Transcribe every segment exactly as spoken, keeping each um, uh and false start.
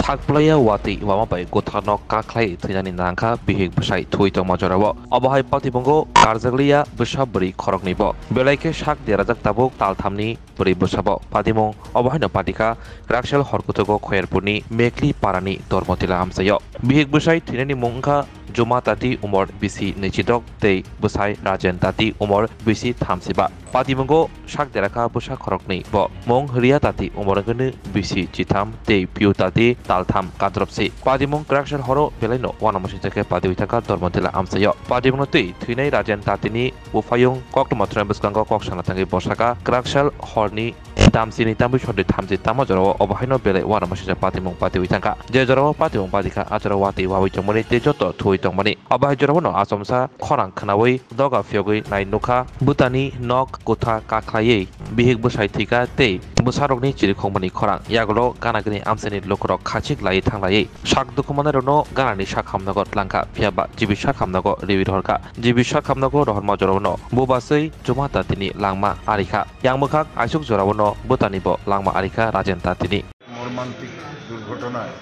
Hakplaiya watwi wama bai gutharno kakhlai thwinani nangkha bihik bwsai thwi tongma jorao. Obo hai patimungo karjakliya bwsa bwrwi khoroknwibo. Belai khe sak derajak tabuk talthamni bwrwi bwsabo. Patimung obo haino patikha Kraksel horkutugo Khoyerpurni Mekli parani Dormotila amchaio. Bihik bwsai thwinani mung wngkha Juma Tati, umor bisi nwichidok tei bwsai Rajen Tati, umor bisi thamsiba. Patimungo sak derakha bwsa khoroknwi bo mung Riya Tati, umor wngkhe bisi chitham tei Piyu Tati, taltham kadropsi. Patimung Kraksel horo belaino uanamasingcha khe patiwi thangkha Dormotila amchaio. Patimungno twi thwinai Rajen Tatini buphayung koktwma thwraini bwskango kok sana thangwi bosaka Kraksel horni damsini tamwi sotwi thamchi tamo jorao obo haino belai uanamasingcha patimung patiwi thangkha. Je jorao patimung patikha, a jorao watwi wawi tongmani tei joto thuwi tongmani. Obo hai jorao no achomsa khorang khwnawi doga phiyogwi nai nukha. Bwtani nok kutha kakhlaiwi bihik bwsai thwikha tei bwsarokni chirikhokmani khorang. Yagulo gana gini amchaini lukurok khachik laiwi thanglaiwi sak dukhu mannairokno ganani sak hamnago tlangkha, phiyaba G B sak hamnago riwi rohorkha. G B sak hamnago rohorma jorao no bubaswi Juma Tatini langma arikha. Yang mwkhak aisuk jorao no bwtanibo langma arikha Rajen Tatini. মর্মান্তিক দুর্ঘটনায়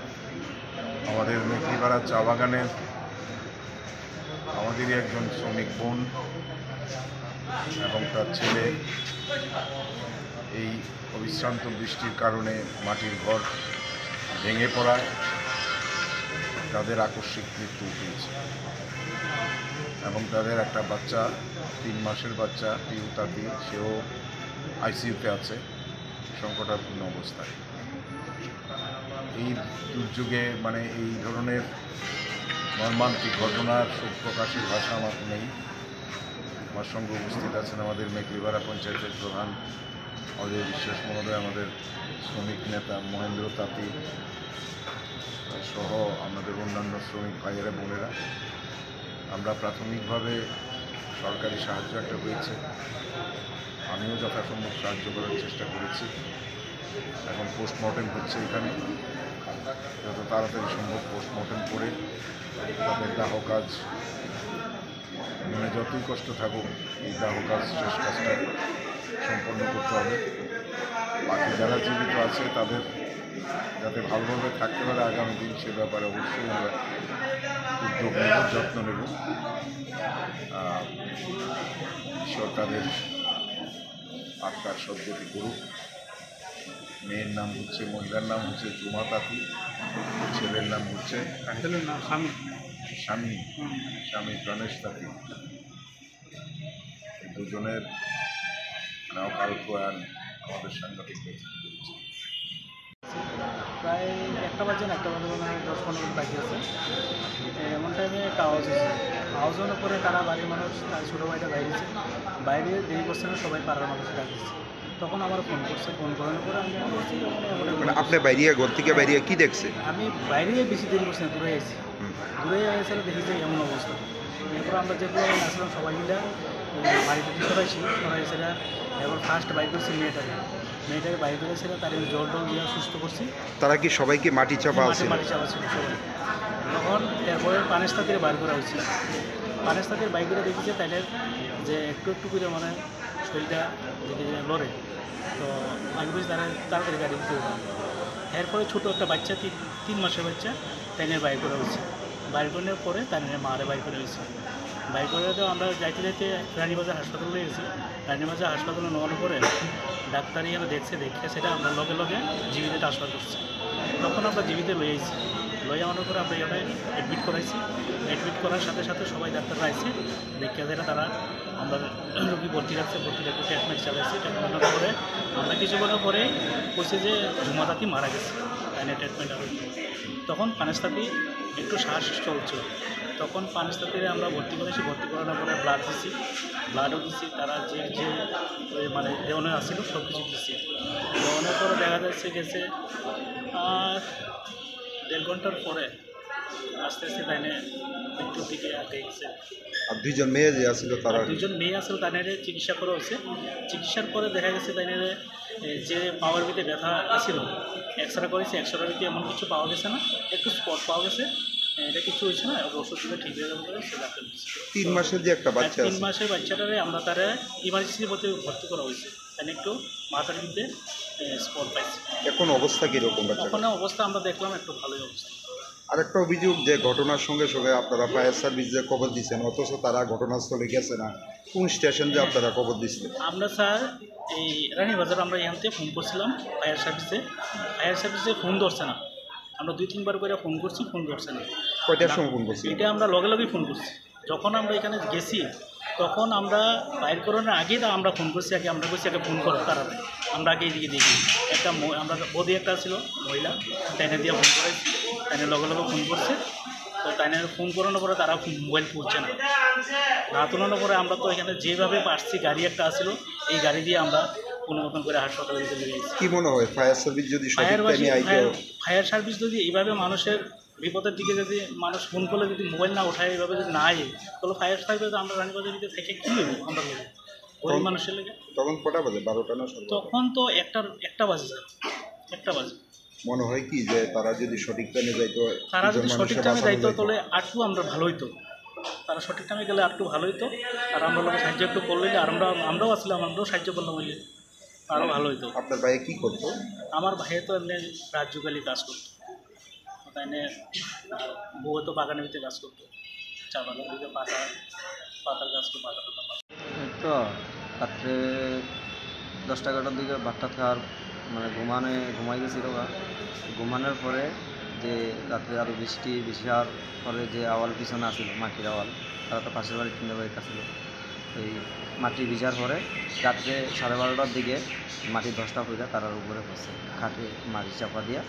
আমাদের মেকলিপাড়া চা বাগানের আমাদেরই একজন শ্রমিক বোন এবং তার ছেলে এই অবিশ্রান্ত বৃষ্টির কারণে মাটির ঘর ভেঙে পড়ায় তাদের আকস্মিক মৃত্যু হয়েছে এবং তাদের একটা বাচ্চা, তিন মাসের বাচ্চা পিউ তাতি, সেও আইসিইউতে আছে সংকটাপন্ন অবস্থায়। এই দুর্যোগে, মানে, এই ধরনের মর্মান্তিক ঘটনার শোক প্রকাশের ভাষা আমার নেই। আমার সঙ্গে উপস্থিত আছেন আমাদের মেকলিপাড়া পঞ্চায়েতের প্রধান অজয় বিশ্বাস মহোদয়, আমাদের শ্রমিক নেতা মহেন্দ্র তাঁতি সহ আমাদের অন্যান্য শ্রমিক ভাইয়েরা, বোনেরা। আমরা প্রাথমিকভাবে সরকারি সাহায্য একটা পেয়েছে, আমিও যথাসম্ভব সাহায্য করার চেষ্টা করেছি। এখন পোস্টমর্টেম হচ্ছে এখানে, যত তাড়াতাড়ি সম্ভব পোস্টমর্টেম করে তাদের দাহ কাজ, মানে, যতই কষ্ট থাকুক, এই দাহ কাজ, শেষ কাজটা সম্পন্ন করতে হবে। বাকি যারা জীবিত আছে, তাদের যাতে ভালোভাবে থাকতে পারে আগামী দিন, সে ব্যাপারে অবশ্যই আমরা উদ্যোগ নেব, যত্ন নেব। আহ, ঈশ্বর তাদের আত্মার সদ্গতি করুক। মেয়ের নাম হচ্ছে, মহিলার নাম হচ্ছে জুমা তাঁতি, ছেলের নাম হচ্ছে ছেলের নাম স্বামী। স্বামী, হুম। স্বামী প্রাণেশ তাঁতি। এই দুজনের, মানে, অকাল প্রয়াণ আমাদের সাংঘাতিক ব্যথিত করেছে। প্রায় একটা বাজে না, একটা বাজে মনে হয় দশ পনেরো মিনিট বাকি আছে। এমন টাইমে একটা আওয়াজ হয়েছে। আওয়াজ হওয়ার পরে তারা বাড়ির মানুষ, তার ছোটো ভাইটা বাইরে গেছে। বাইরে দেরি করছে না, সবাই পাড়ার মানুষ ডাক দিচ্ছে। তখন আমার ফোন করছে, ফোন করানোর পরে আমি ফোন করছি, ওখানে আমরা মানে, আপনি বাইরে, ঘর থেকে বাইরে কি দেখছে? আমি বাইরে বেশি দেরি করছি না, দূরে আছি। হুম। দূরে এসে দেখি যে এমন অবস্থা। এরপর আমরা যেগুলো আসলাম সবাই মিলে, ওই বাড়ি থেকে সরাইছি, সরাই সেটা এবার ফার্স্ট বাইর করছি মেয়েটাকে। মেয়েটাকে বাইর করে সেটা তার জল টল দিয়ে সুস্থ করছি। তারা কি সবাইকে মাটি চাপা মাটি, আছে? মাটি চাপা ছিল সবাই। তখন এরপরে পানিস্তা থেকে বাইর করা হয়েছে। পানিস্তা থেকে বাইর করে দেখেছে তাইলে যে একটু একটু করে মানে শরীরটা দেখে যে লড়ে। তো আমি বুঝি তারা তাড়াতাড়ি গাড়ি উঠতে হবে। এরপরে ছোটো একটা বাচ্চা, তিন, তিন মাসের বাচ্চা, তাইনের বাইর করা হয়েছে। বাইর করার পরে তাইনের মারে বাইর করা হয়েছে। বাইর করে তো আমরা যাইতে যাইতে রানীবাজার হাসপাতালে নিয়ে গেছি। রানীবাজার হাসপাতালে নেওয়ার পরে ডাক্তার এখানে দেখছে, দেখে সেটা আমরা লগে লগে জিবিতে ট্রান্সফার করছি। তখন আমরা জিবিতে লই আইছি। লই আনার পরে আমরা এখানে অ্যাডমিট করাইছি। অ্যাডমিট করার সাথে সাথে সবাই ডাক্তাররা আইছে, দেখে সেটা তারা আমরা রোগী ভর্তি রাখছে, ভর্তি রেখে ট্রিটমেন্ট চালাইছে। ট্রিটমেন্টের পরে আমরা কিছুক্ষণের পরে কইছে যে জুমা তাঁতি মারা গেছে, তাই নিয়ে ট্রিটমেন্ট আর হইতো না। তখন পানিস্তাতি একটু শ্বাস চলছে, তখন পানিস্তাতিরে আমরা ভর্তি করেছি। ভর্তি করানোর পরে ব্লাড দিছি, ব্লাডও দিছি, তারা যে যে ওই মানে দেওয়ানো আসছিল সব কিছু দিচ্ছে। দেওয়ানোর পরে দেখা যাচ্ছে গেছে আর দেড় ঘন্টার পরে আস্তে আস্তে তাইনে মৃত্যুর দিকে আগে গেছে। আর দুইজন মেয়ে যে আছিল তারা? আর দুইজন মেয়ে আছিল, তাইনের চিকিৎসা করা হয়েছে। চিকিৎসার পরে দেখা গেছে তাইনের, এ, যে পাওয়ার ভিতরে ব্যথা আছিল, এক্সরে করেছে, এক্সরের ভিতরে এমন কিছু পাওয়া গেছে না, একটু স্পট পাওয়া গেছে, এ, এটা কিছু হয়েছে না, ওষুধ দিলে ঠিক হয়ে যাবে বলে সে ডাক্তার বলছে। তিন মাসের যে একটা আর বাচ্চা তিন আছে। মাসের বাচ্চাটারে আমরা তারে ইমার্জেন্সি মধ্যে ভর্তি করা হয়েছে, তাই একটু মাথার ভিতরে এ, স্পট পাইছি। এখন অবস্থা কিরকম বাচ্চাটার? ওখানে অবস্থা আমরা দেখলাম একটু ভালোই অবস্থা। আরেকটা অভিযোগ যে ঘটনার সঙ্গে সঙ্গে আপনারা ফায়ার সার্ভিস যে খবর দিচ্ছেন, অথচ তারা ঘটনাস্থলে গেছে না। কোন স্টেশন যে আপনারা খবর দিচ্ছিলেন? আমরা স্যার এই রানীবাজার আমরা এখান থেকে ফোন করছিলাম ফায়ার সার্ভিসে। ফায়ার সার্ভিসে ফোন ধরছে না। আমরা দুই তিনবার করে ফোন করছি, ফোন ধরছে না। কয়টার সময় ফোন করছিলেন? এটা আমরা লগে লগেই ফোন করছি। যখন আমরা এখানে গেছি, তখন আমরা বাইর করানোর আগেই তো আমরা ফোন করছি, আগে আমরা কইছি, "আগে ফোন করো, তাড়াতাড়ি, আমরা আগে এদিকে দেখি।" একটা ম-, আমরা বৌদি একটা ছিল মহিলা, তাইনে দিয়ে ফোন করেছি, তাইনে লগে লগে ফোন করছে। তো তাইনে ফোন করানোর পরে তারা ফোন, মোবাইল তুলছে না। না তুলানোর পরে আমরা তো এখানে যেভাবে পারছি, গাড়ি একটা আসছিল, এই গাড়ি দিয়ে আমরা কোনো মতন করে হাসপাতালে নিয়ে গেছি। কি মনে হয়, ফায়ার সার্ভিস যদি সঠিক ফায়ার টাইমে আইতো? ফায়ার, ফায়ার সার্ভিস যদি এইভাবে মানুষের বিপদের দিকে যদি মানুষ ফোন করলে যদি মোবাইল না উঠায়, এইভাবে যদি না আয়, তাহলে ফায়ার সার্ভিস আমরা রানীবাজার দিকে থেকে কি হইব আমরা লোক? গরিব তখন, মানুষের লেগে। তখন কটা বাজে? বারোটা না সাড়ে বারোটা? তখন তো একটা, একটা বাজে স্যার, একটা বাজে। মনে হয় কি যে তারা যদি সঠিক টাইমে যাইতো, তারা যদি দুজন মানুষকে সঠিক টাইমে বাঁচানো যাইতো, যাইতো। তাহলে আরেকটু আমরা ভালো হইতো। তারা সঠিক টাইমে গেলে আরেকটু ভালো হইতো। আর আমরা লোক সাহায্য একটু করলে, আর আমরা, আমরাও আসলাম, আমরাও সাহায্য করলাম হইলে আরও ভালো হইতো। আপনার ভাইয়ে কি করতো? আমার ভাইয়ে তো এমনি রাজ্যকালী কাজ করতো। তাই নিয়ে বউ তো বাগানের ভিতরে কাজ করতো, চা বাগান থেকে পাতা, পাতার গাছ তো পাতা টাতা পাতা। এই তো রাত্রে দশটা এগারোটার দিকে ভাত টাত খাওয়ার, মানে, ঘুমানো, ঘুমাই গেছিল গা। ঘুমানোর পরে যে রাত্রে আরও বৃষ্টি, বৃষ্টি হওয়ার পরে যে আওয়াল পিছনে আসিল, মাটির আওয়াল, তারা তো পাশের বাড়ির টিনের বাড়িতে আসিল। এই মাটি ভিজার পরে রাত্রে সাড়ে বারোটার দিকে মাটি দশটা পড়ে তারার উপরে পড়ছে, খাটে মাটি চাপা দিয়া।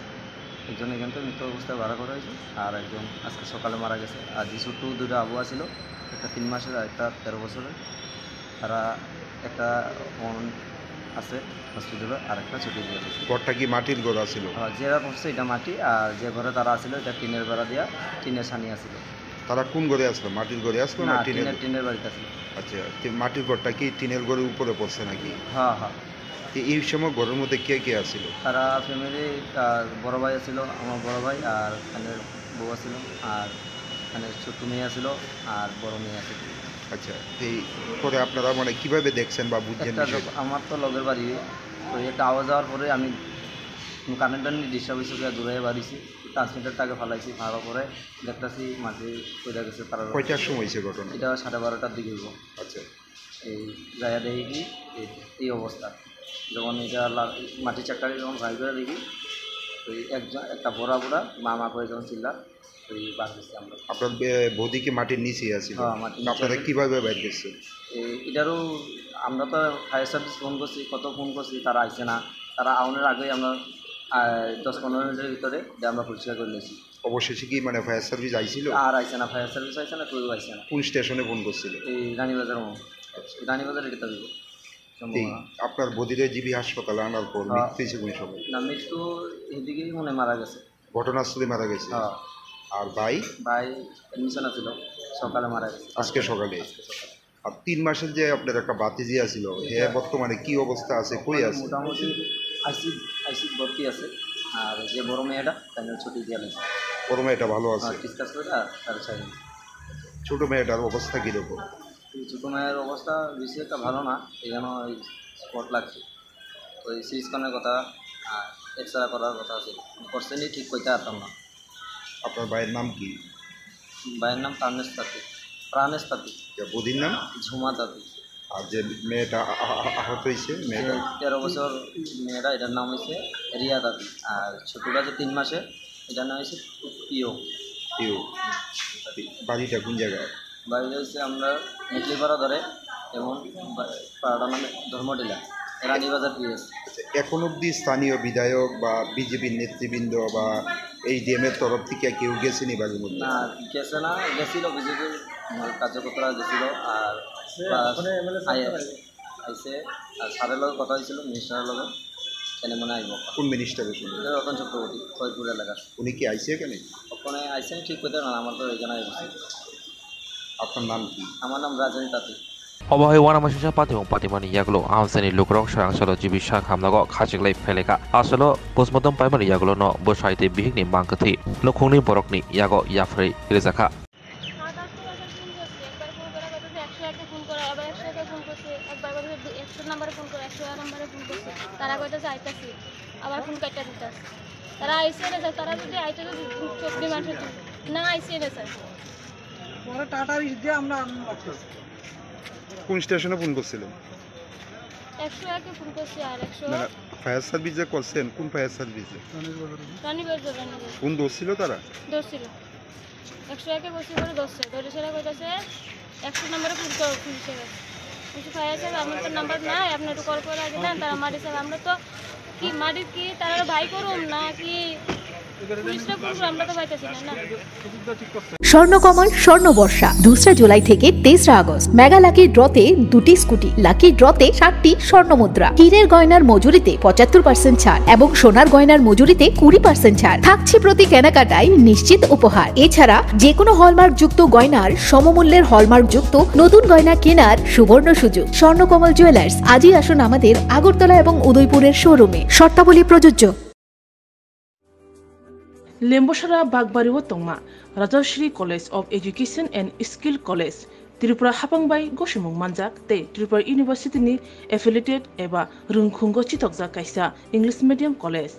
একজন এখান থেকে মৃত অবস্থায় ভাড়া করা হয়েছে, আর একজন আজকে সকালে মারা গেছে। আর যে ছোট্ট দুটো আবু আছিল, একটা তিন মাসের আর একটা তেরো বছরের, তারা একটা ফোন আছে হসপিটালে, আর একটা ছুটি দিয়ে দিয়েছে। ঘরটা কি মাটির ঘর আছিল? হ্যাঁ, যেটা পড়ছে এটা মাটি, আর যে ঘরে তারা আছিল এটা টিনের বেড়া দিয়া, টিনের ছানি আছিল। তারা কোন ঘরে আসলো? মাটির ঘরে আসলো না না, টিনের? টিনের, টিনের বাড়িতে আসলো। আচ্ছা, তো মাটির ঘরটা কি টিনের ঘরের উপরে পড়ছে নাকি? হ্যাঁ, হ্যাঁ। তো এই সময় ঘরের মধ্যে কে কে আছিল? তারা ফ্যামিলি, আহ, বড় ভাই আছিল, আমার বড় ভাই, আর এখানে বউ আছিল, আর এখানে ছোট মেয়ে আছিল, আর বড় মেয়ে আছিল। আচ্ছা, তো এই পরে আপনারা মানে কিভাবে দেখছেন বা বুঝছেন একটা বিষয়টা? যখ-, আমার তো লগের বাড়ি, তো একটা আওয়াজ হওয়ার পরে আমি কারেন্ট টান ডিস্টার্ব হয়েছে, দূরে বাড়িছি, ট্রান্সমিটারটাকে ফালাইছি, ফালার পরে দেখতেছি মাঝে পড়ে গেছে তারা। কয়টার সময় হয়েছে ঘটনা? এটা সাড়ে বারোটার দিকে হইব। আচ্ছা। এই জায়গা দেখি কি এই, এই অবস্থা, যখন এটা লা-, মাটির চাকটাকে যখন ফাই করে দেখি, ওই একজন, একটা বড় বুড়া মা মা করে যখন চিল্লা, ওই বার করছি আমরা। আপনার বে-, বৌদি কি মাটির নিচে আছিল? হ্যাঁ, মাটির নিচে আপনারা আছে। কিভাবে বাইর করছেন? এই, এটারও আমরা তো ফায়ার সার্ভিস ফোন করছি, কত ফোন করছি, তারা আইছে না। তারা আউনের আগেই আমরা, আহ, দশ পনেরো মিনিটের ভিতরে এটা আমরা পরিষ্কার করে নিয়েছি। অবশেষে কি মানে ফায়ার সার্ভিস আইছিল? আর আইছে না, ফায়ার সার্ভিস আইছে না, কেউ আইছে না। কোন স্টেশনে ফোন করছিল? এই রানীবাজার মোড়। আচ্ছা। রানীবাজার এটা তো দিব। এই সম্ভাবনা। আপনার বৌদিরে জিবি হাসপাতালে আনার পর হ্যাঁ। মৃত্যু হয়েছে কোন সময়? না, মৃত্যু এদিকেই মনে হয় মারা গেছে। ঘটনাস্থলে মারা গেছে? হ্যাঁ। আর ভাই? ভাই অ্যাডমিশন আছিল, সকালে মারা গেছে। আজকে সকালে? আজকে সকালে। আর তিন মাসের যে আপনার একটা ভাতিজি আছিল, হে হ্যাঁ। বর্তমানে কি অবস্থা আছে, কই আছে? মোটামুটি আইসি, আইসি ভর্তি আছে। আর যে বড় মেয়েটা, তাই ছুটি দিয়ে লাগছে। বড় মেয়েটা ভালো আছে? হ্যাঁ, ডিসকাস করে আর তার চাই। ছোট মেয়েটার অবস্থা কিরকম? এই ছোট মেয়ের অবস্থা বেশি একটা ভালো না, এখানে ওই স্পট লাগছে। ওই সিটি স্ক্যানের কথা, আর এক্সরে করার কথা আছে, করছেনি ঠিক কইতে পারতাম না। আপনার ভাইয়ের নাম কি? ভাইয়ের নাম প্রাণেশ তাঁতি। প্রাণেশ তাঁতি। আচ্ছা, বৌদির নাম? ঝুমা তাঁতি। আর যে মেয়েটা আ-, আ-, আ-, আহত হয়েছে, মেয়েটা? যে তেরো বছর মেয়েটা, এটার নাম হয়েছে রিয়া তাঁতি। আর ছোটটা যে তিন মাসে, এটার নাম হয়েছে পিও। পিও। বাড়িটা কোন জায়গায়? বাড়ি হয়েছে আমরা মেটলিপাড়া ধরে, এবং বা-, পাড়াটার নাম ধর্মটিলা, রানীবাজার পিএস। আচ্ছা, এখন অবধি স্থানীয় বিধায়ক বা বিজেপির নেতৃবৃন্দ বা এইচডিএম এর তরফ থেকে কেউ গেছেনি বাড়ির মধ্যে? না, গেছে না, গেছিল বিজেপির কার্যকর্তারা গেছিল, আর প্লাস আইএস আইসে, আর স্যারের লগে কথা হয়েছিল, মিনিস্টারের লগে, এনে মনে আইব। কোন মিনিস্টারের সঙ্গে? এটা রতন চক্রবর্তী, খয়পুর এলাকার। উনি কি আইসে এখানে? ওখানে আইসে, আমি ঠিক করতে পারলাম না, আমার তো এখানে আইসে। আপনার নাম কি? আমার নাম রাজেন তাঁতি। Obo hai uanamasingcha patimung patimani yagulo amchaini lukurok swrang salo jibi sak hamnago khachiklai phailekha. Asalo postmortem paimani yagulo no bwsai tei bihikni mangkwthwi nukhungni borokni yago yapharwi rwjakha. সাত আটশো টাকার ফোন করছে, একবার কোনো বেলা কইতেছে একশো একে ফোন করো, আবার একশো একে ফোন করছে, একবার কইতেছে দু-, একশো নাম্বারে ফোন করো, একশো এক নাম্বারে ফোন করছে, তারা কইতেছে আইতে আবার ফোন কাটটা দিতাস। তারা আইসে না স্যার, তারা যদি আইতো তো চোখ দিয়ে মানুষ হতো। না আইসে না স্যার। পরে টাটা রিস দিয়ে আমরা আনন্দ পাচ্ছি। কোন স্টেশনে ফোন করছিলেন? একশো একে ফোন করছি আর একশো না, না, ফায়ার সার্ভিসে করছেন? কোন ফায়ার সার্ভিসে? রানীবাজার, রানীবাজার। কোন দোষ ছিল তারা? দোষ ছিল। একশো একে করছি করে দোষ ছিল। দোষ ছিল কইতাছে একশো নম্বরে ফোন করো পুলিশের কাছে। কিছু ফায়ার সাহেব, আমার তো নাম্বার নাই, আপনি একটু কল করে আগে দেন। তারা মারি স্যার, আমরা তো কি মাটির কি তারা ভাই করুম না কি পুলিশরা করুম, আমরা তো পাইতেছি না, না। স্বর্ণকমল স্বর্ণবর্ষা দুসরা জুলাই থেকে তেসরা আগস্ট। মেগা লাকি ড্রতে দুটি স্কুটি, লাকি ড্রতে সাতটি স্বর্ণ মুদ্রা, হীরের গয়নার মজুরিতে পঁচাত্তর পার্সেন্ট ছাড় এবং সোনার গয়নার মজুরিতে কুড়ি পার্সেন্ট ছাড় থাকছে। প্রতি কেনাকাটায় নিশ্চিত উপহার। এছাড়া যে কোনো হলমার্কযুক্ত গয়নার সমমূল্যের হলমার্কযুক্ত নতুন গয়না কেনার সুবর্ণ সুযোগ। স্বর্ণকমল জুয়েলার্স, আজই আসুন আমাদের আগরতলা এবং উদয়পুরের শোরুমে। শর্তাবলী প্রযোজ্য। Lembosara Bagbari o tongma Rajashri College of Education and Skill College, Tripura haphang bai gosimung manjak tei Tripura University ni affiliated eba rwngkhungo chitokjak kaisa English medium college.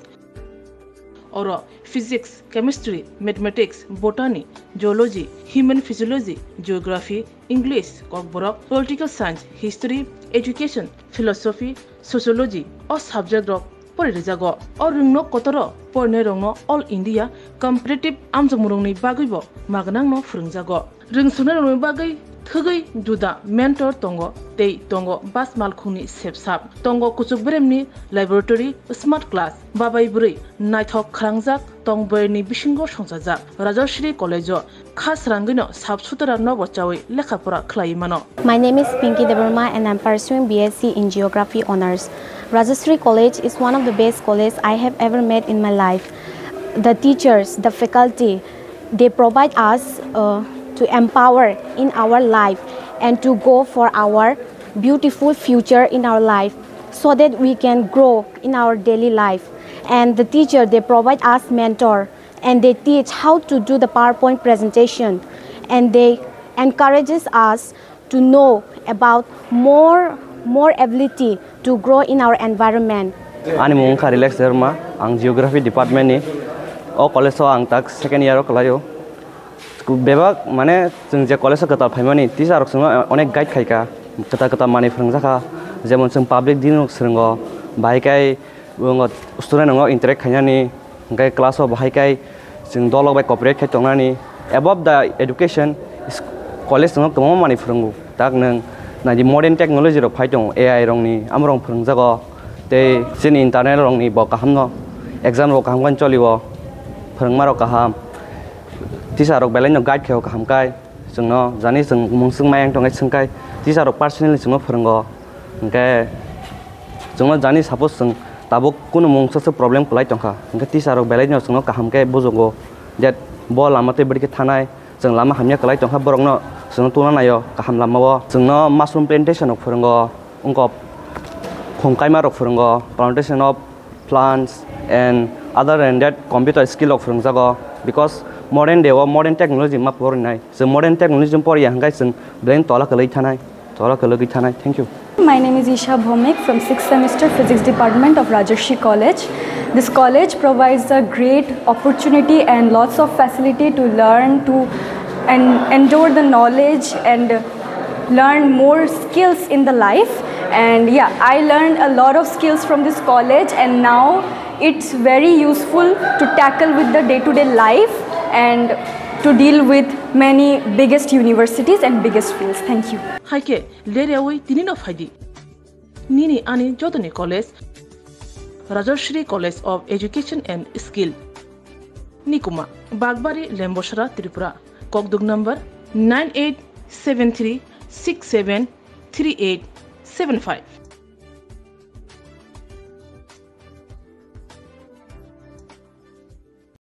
Oro physics, chemistry, mathematics, botany, geology, human physiology, geography, English, kokborok, political science, history, education, philosophy, sociology o subject rok pori rijago. O rwngno kotoro porinairokno All India competitive amjokmungrokni bagwibo magnangno phwrwngjago. Rwngsuknairokni bagwi thwgwi juda mentor tongo tei tongo bas malkhungni sepsap, tongo kuchuk beremni laboratory, smart class, babai bwrwi naithok khalangjak tong boyarni bisingo songchajak. Rajashri College-o kha srangwino sap sutra nobo chawi lekha pora khlaiwi mano. My name is Pinky Debbarma and I'm pursuing B S C in Geography Honours. Rajashri College is one of the best college I have ever met in my life. The teachers, the faculty, they provide us, uh, to empower in our life and to go for our beautiful future in our life so that we can grow in our daily life. And the teacher, they provide us mentor and they teach how to do the PowerPoint presentation and they encourages us to know about more, more ability to grow in our environment. Ani mung wngkha Relax Debbarma, ang Geography Department ni. O college o ang tak second year o kwlaio. Bebak, mane, chwng je college o kwtal phaimani, teacher rok chwngno onek guide khaika, kwtal kwtal manwi phwrwngjakha, jemon chwng public dealing rok swrwngo, bahai khe student rokno interact khainani, hwnkhe class o bahai khe chwng dolok bai cooperate khai tongnani. Above the education, college chwngno kwbangma manwi phwrwngo. Tak nwng naidi modern technology rok phai tongo, A I rokni, amorok phwrwngjago. Tei chini internal rokni bo kaham no, exam rok kaham khe cholio, phwrwngma rok kaham, teacher rok belai no guide khaio kaham kai. Chwngno jani chwng mungswk mayang tongkhe swngkhai, teacher rok personally chwngno phwrwngo. Hwnkhe chwngno jani suppose chwng tabuk kunu mungsa se problem kwlai tongkha, hwnkhe teacher rok belai no chwngno kaham khe bujugo, that bo lama tei bwrwi khe thanai. Chwng lama hamya kwlai tongkha, borokno chwngno tungna naio kaham lamao. Chwngno mushroom plantation rok phwrwngo, wngkok khum kaima rok phwrwngo, plantation of plants and other than that computer skill rok phwrwngjago, because modern day o modern technology ma porinai. Chwng modern technology poriya hwnkhe chwng belai tola kwlwi thanai. Chwla kwlwgwi thanai. Thank you. My name is Isha Bhowmik from sixth semester Physics Department of Rajarshi College. This college provides a great opportunity and lots of facility to learn, to and endure the knowledge and learn more skills in the life. And yeah, I learned a lot of skills from this college, and now it's very useful to tackle with the day-to-day life and to deal with many biggest universities and biggest fields. Thank you. Hai khe, ler yaui tini no phai di. Nini ani jotoni college, Rajashri College of Education and Skill. Nikuma, Bagbari, Lembosara, Tripura. Kokduk number nine eight seven three six seven three eight seven five.